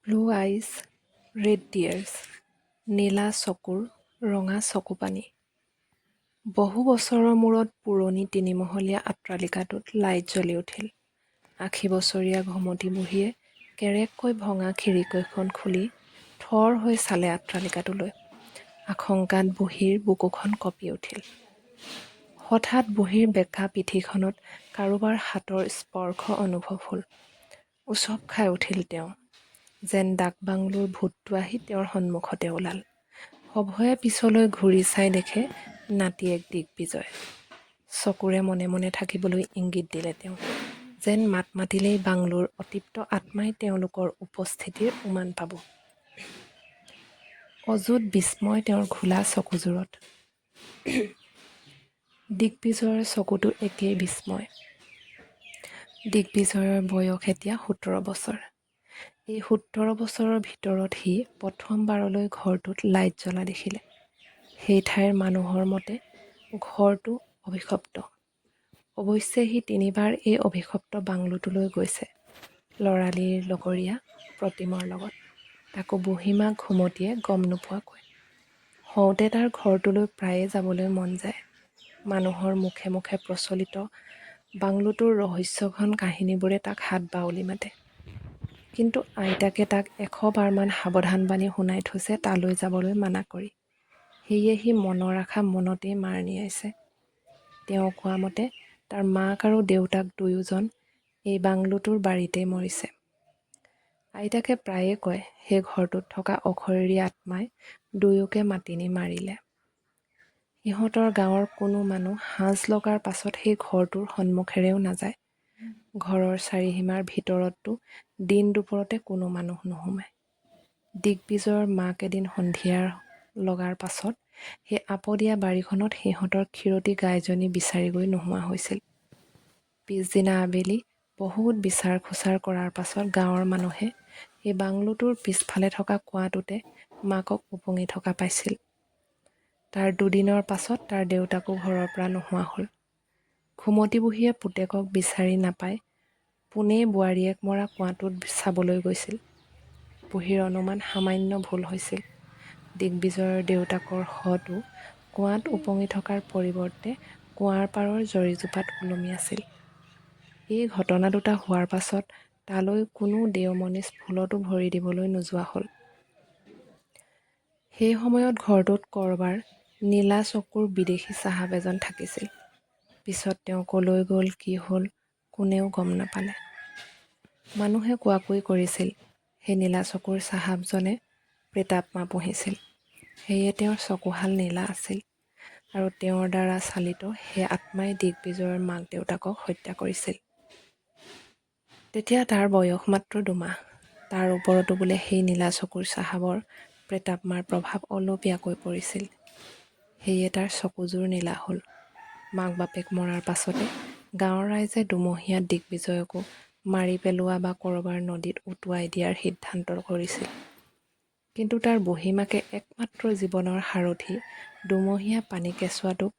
Blue eyes, red tears, নীলা চকুৰ ৰঙা চকুপানী। বহু বছৰৰ মূৰত পুৰণি তিনিমহলীয়া অট্টালিকাটোত লাইট জ্বলি উঠিল। 80 বছৰীয়া ঘুমতী বুঢ়ীয়ে কেৰেককৈ ভঙা খিৰিকীখন খুলি থৰ হৈ চালে অট্টালিকাটোলৈ। আশংকাত বুঢ়ীৰ বুকুখন কঁপি উঠিল। হঠাৎ বুঢ়ীৰ বেঁকা পিঠিখনত কাৰোবাৰ হাতৰ স্পৰ্শ অনুভৱ হ'ল। উচপ খাই উঠিল তেওঁ। যেন ডাকবাংলোৰ ভূতটো আহি তেওঁৰ সন্মুখতে ওলাল। সভয়ে পিছলৈ ঘূৰি চাই দেখে, নাতিয়েক দিগ্বিজয়। চকুৰে মনে মনে থাকিবলৈ ইংগিত দিলে তেওঁ। যেন মাত মাতিলেই বাংলোৰ অতৃপ্ত আত্মাই তেওঁলোকৰ উপস্থিতিৰ উমান পাব। অযুত বিস্ময় তেওঁৰ ঘোলা চকুযোৰত। দিগ্বিজয়ৰ চকুতো একেই বিস্ময়। দিগ্বিজয়ৰ বয়স এতিয়া 17 বছৰ। এই 17 বছৰৰ ভিতৰত সি প্ৰথমবাৰলৈ ঘৰটোত লাইট জ্বলা দেখিলে। সেই ঠাইৰ মানুহৰ মতে ঘৰটো অভিশপ্ত। অৱশ্যে সি তিনিবাৰ এই অভিশপ্ত বাংলোটোলৈ গৈছে ল'ৰালিৰ লগৰীয়া প্ৰতিমৰ লগত, তাকো বুঢ়ীমাক ঘুমতীয়ে গম নোপোৱাকৈ। হওঁতে তাৰ ঘৰটোলৈ প্ৰায়ে যাবলৈ মন যায়। মানুহৰ মুখে মুখে প্ৰচলিত বাংলোটোৰ ৰহস্যঘন কাহিনীবোৰে তাক হাত বাউলি মাতে। কিন্তু আইতাকে তাক 100বাৰমান সাৱধানবাণী শুনাই থৈছে তালৈ যাবলৈ মানা কৰি। সেয়ে সি মনৰ আশা মনতেই মাৰ নিয়াইছে। তেওঁ কোৱা মতে তাৰ মাক আৰু দেউতাক দুয়োজন এই বাংলোটোৰ বাৰীতেই মৰিছে। আইতাকে প্ৰায়ে কয়, সেই ঘৰটোত থকা অশৰীৰী আত্মাই দুয়োকে মাতি নি মাৰিলে। সিহঁতৰ গাঁৱৰ কোনো মানুহ সাঁজ লগাৰ পাছত সেই ঘৰটোৰ সন্মুখেৰেও নাযায়। ঘৰৰ চাৰিসীমাৰ ভিতৰততো দিন দুপৰতে কোনো মানুহ নোসোমায়। দিগ্বিজয়ৰ মাক এদিন সন্ধিয়া লগাৰ পাছত সেই আপদীয়া বাৰীখনত সিহঁতৰ খীৰতী গাইজনী বিচাৰি গৈ নোহোৱা হৈছিল। পিছদিনা আবেলি বহুত বিচাৰ খোচাৰ কৰাৰ পাছত গাঁৱৰ মানুহে সেই বাংলোটোৰ পিছফালে থকা কুঁৱাটোতে মাকক ওপঙি থকা পাইছিল। তাৰ দুদিনৰ পাছত তাৰ দেউতাকো ঘৰৰ পৰা নোহোৱা হ'ল। ঘুমতী বুঢ়ীয়ে পুতেকক বিচাৰি নাপাই পোনেই বোৱাৰীয়েক মৰা কুঁৱাটোত চাবলৈ গৈছিল। বুঢ়ীৰ অনুমান সামান্য ভুল হৈছিল। দিগ্বিজয়ৰ দেউতাকৰ শটো কুঁৱাত ওপঙি থকাৰ পৰিৱৰ্তে কুঁৱাৰ পাৰৰ জৰীজোপাত ওলমি আছিল। এই ঘটনা দুটা হোৱাৰ পাছত তালৈ কোনো দেওমনিচ ভুলতো ভৰি দিবলৈ নোযোৱা হ'ল। সেই সময়ত ঘৰটোত কৰবাৰ নীলা চকুৰ বিদেশী চাহাব এজন থাকিছিল। পিছত তেওঁ কলৈ গ'ল, কি হ'ল, কোনেও গম নাপালে। মানুহে কোৱাকুই কৰিছিল, সেই নীলা চকুৰ চাহাবজনে প্ৰেতাত্মা পুহিছিল। সেয়ে তেওঁৰ চকুহাল নীলা আছিল আৰু তেওঁৰ দ্বাৰা চালিত সেই আত্মাই দিগ্বিজয়ৰ মাক দেউতাকক হত্যা কৰিছিল। তেতিয়া তাৰ বয়স মাত্ৰ 2 মাহ। তাৰ ওপৰতো বোলে সেই নীলা চকুৰ চাহাবৰ প্ৰেতাত্মাৰ প্ৰভাৱ অলপীয়াকৈ পৰিছিল। সেয়ে তাৰ চকুযোৰ নীলা হ'ল। মাক বাপেক মৰাৰ পাছতে গাঁৱৰ ৰাইজে দুমহীয়া দিগ্বিজয়কো মাৰি পেলোৱা বা কৰবাৰ নদীত উটুৱাই দিয়াৰ সিদ্ধান্ত কৰিছিল। কিন্তু তাৰ বুঢ়ীমাকে একমাত্ৰ জীৱনৰ সাৰথি দুমহীয়া পানী কেঁচুৱাটোক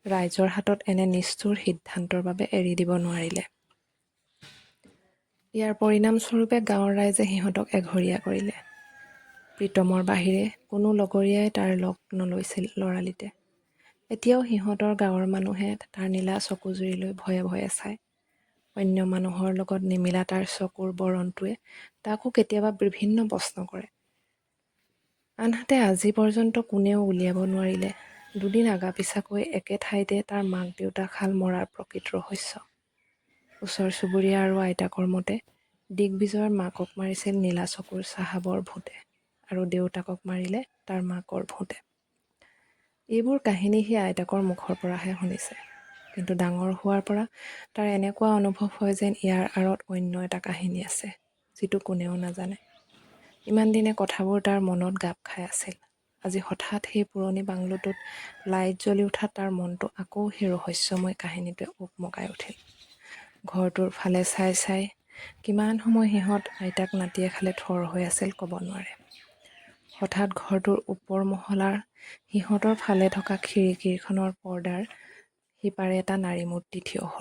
ৰাইজৰ হাতত এনে নিষ্ঠুৰ সিদ্ধান্তৰ বাবে এৰি দিব নোৱাৰিলে। ইয়াৰ পৰিণামস্বৰূপে গাঁৱৰ ৰাইজে সিহঁতক এঘৰীয়া কৰিলে। প্ৰীতমৰ বাহিৰে কোনো লগৰীয়াই তাৰ লগ নলৈছিল ল'ৰালিতে। এতিয়াও সিহঁতৰ গাঁৱৰ মানুহে তাৰ নীলা চকুযুৰিলৈ ভয়ে ভয়ে চায়। অন্য মানুহৰ লগত নিমিলা তাৰ চকুৰ বৰণটোৱে তাকো কেতিয়াবা বিভিন্ন প্ৰশ্ন কৰে। আনহাতে আজি পৰ্যন্ত কোনেও উলিয়াব নোৱাৰিলে দুদিন আগা-পিছাকৈ একে ঠাইতে তাৰ মাক দেউতাকহাল মৰাৰ প্ৰকৃত ৰহস্য। ওচৰ চুবুৰীয়া আৰু আইতাকৰ মতে দিগ্বিজয়ৰ মাকক মাৰিছিল নীলা চকুৰ চাহাবৰ ভূতে আৰু দেউতাকক মাৰিলে তাৰ মাকৰ ভূতে। এইবোৰ কাহিনী সি আইতাকৰ মুখৰ পৰাহে শুনিছে। কিন্তু ডাঙৰ হোৱাৰ পৰা তাৰ এনেকুৱা অনুভৱ হয় যেন ইয়াৰ আঁৰত অন্য এটা কাহিনী আছে, যিটো কোনেও নাজানে। ইমানদিনে কথাবোৰ তাৰ মনত গাপ খাই আছিল। আজি হঠাৎ সেই পুৰণি বাংলোটোত লাইট জ্বলি উঠাত তাৰ মনটো আকৌ সেই ৰহস্যময় কাহিনীটোৱে উকমুকাই উঠিল। ঘৰটোৰ ফালে চাই চাই কিমান সময় সিহঁত আইতাক নাতিয়েকহালে থৰ হৈ আছিল ক'ব নোৱাৰে। হঠাৎ ঘৰটোৰ ওপৰ মহলাৰ সিহঁতৰ ফালে থকা খিৰিকীখনৰ পৰ্দাৰ সিপাৰে এটা নাৰীমূৰ্তি থিয় হ'ল।